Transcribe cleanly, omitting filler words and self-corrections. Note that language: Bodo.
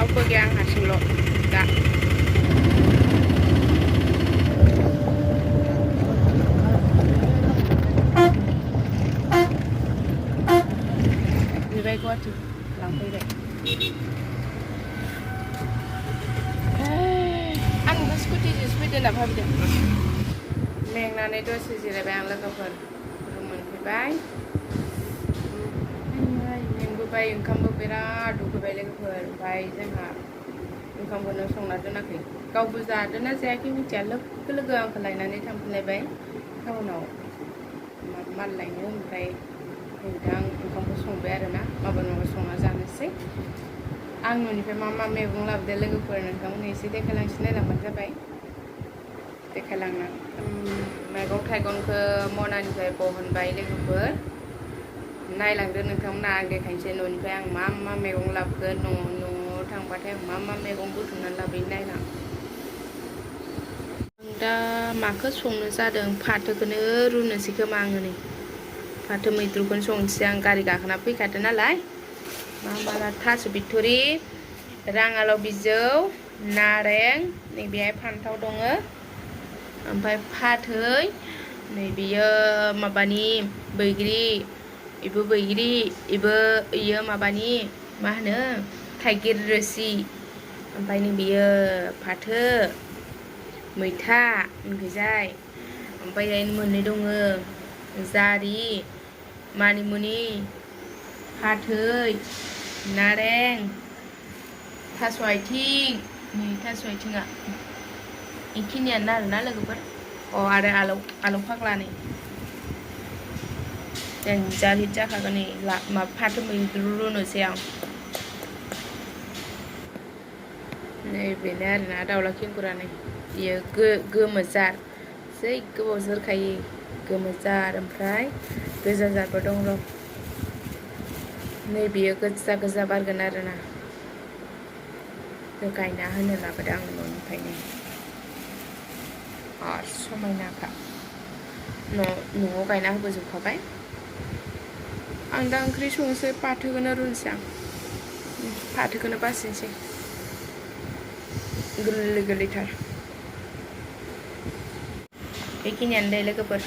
रावबो गैया आं हारसिंल' दा नुबाय गुवाहाटि लांफैबाय आंबो स्कुटिजोंसो फैदो होनना भाबिदों मेंनानै दसे जिरायबाय आं लोगोफोर रुम मोनफैबाय मेंबोबाय ओंखामबो बिराद उखैबाय लोगोफोर ओमफ्राय जोंहा ओंखामखौनो संना दोनाखै गावबो जादोंना जायाखै मिथिया लोगो लोगो आंखौ लायनानै थांफिनलायबाय टाउनाव माल लायनो ओमफ्राय दा आं ओंखामखौ संबाय आरोना माबा संना जानोसै आं न'निफ्राय मा मैगं लाबोदो लोगोफोर नोंथांमोननो एसे देखायलांसै नायलांबानो जाबाय देखायलांना मैगं थाइगंखौ मनानिफ्राय बहनबाय लोगोफोर नायलांदो नोंथांमोना आं देखायनोसै न'निफ्राय आं मा मैगं लाबोगोन न'आव थांबाथाय आं मा मैगं बुथुमनानै लाबोयो नायलां आं दा माखौ संनो जादों फाथोखौनो रुनोसै खोमा आङो नै फाथो मैद्रुखौनो संनोसै आं गारि गाखोना फैखादों नालाय मा थास' बिथुरि राङालाव बिजौ नारें नैबेहाय फान्थाव दङ ओमफ्राय फाथै नै बेयो माबानि बैग्रि इबो बैग्रि इयो माबानि मा होनो थाइगिर रोसि ओमफ्राय नै बेयो फाथो मैथा ओंखैजाय ओमफ्राय मोननै दङ जारि मानिमुनि फाथै नारें थास' आथिं नै थास' आथिङा बेखिनियानो आरोना लोगोफोर आरो आलौ फाग्ला नै देन्जार हिट जाखागोन नै माबा फाथो मैद्रु रुनोसै आं नै बेनो आरोना दाउला खेंखुरा नै बियो गोमोजार जै गोबाव जोरखायो गोमोजार ओमफ्राय गोजा जारबो दं र' नै बेयो गोजा बारगोन आरोना गायना होनो लाबोदों आं न'निफ्रायनो समायनाखा न'आव गायना होबोजोबखाबाय आं दा ओंख्रि संनोसै फाथोखौनो रुनोसै आं फाथोखौनो बासिनोसै गोरलैथार बेखिनियानो दे लोगोफोर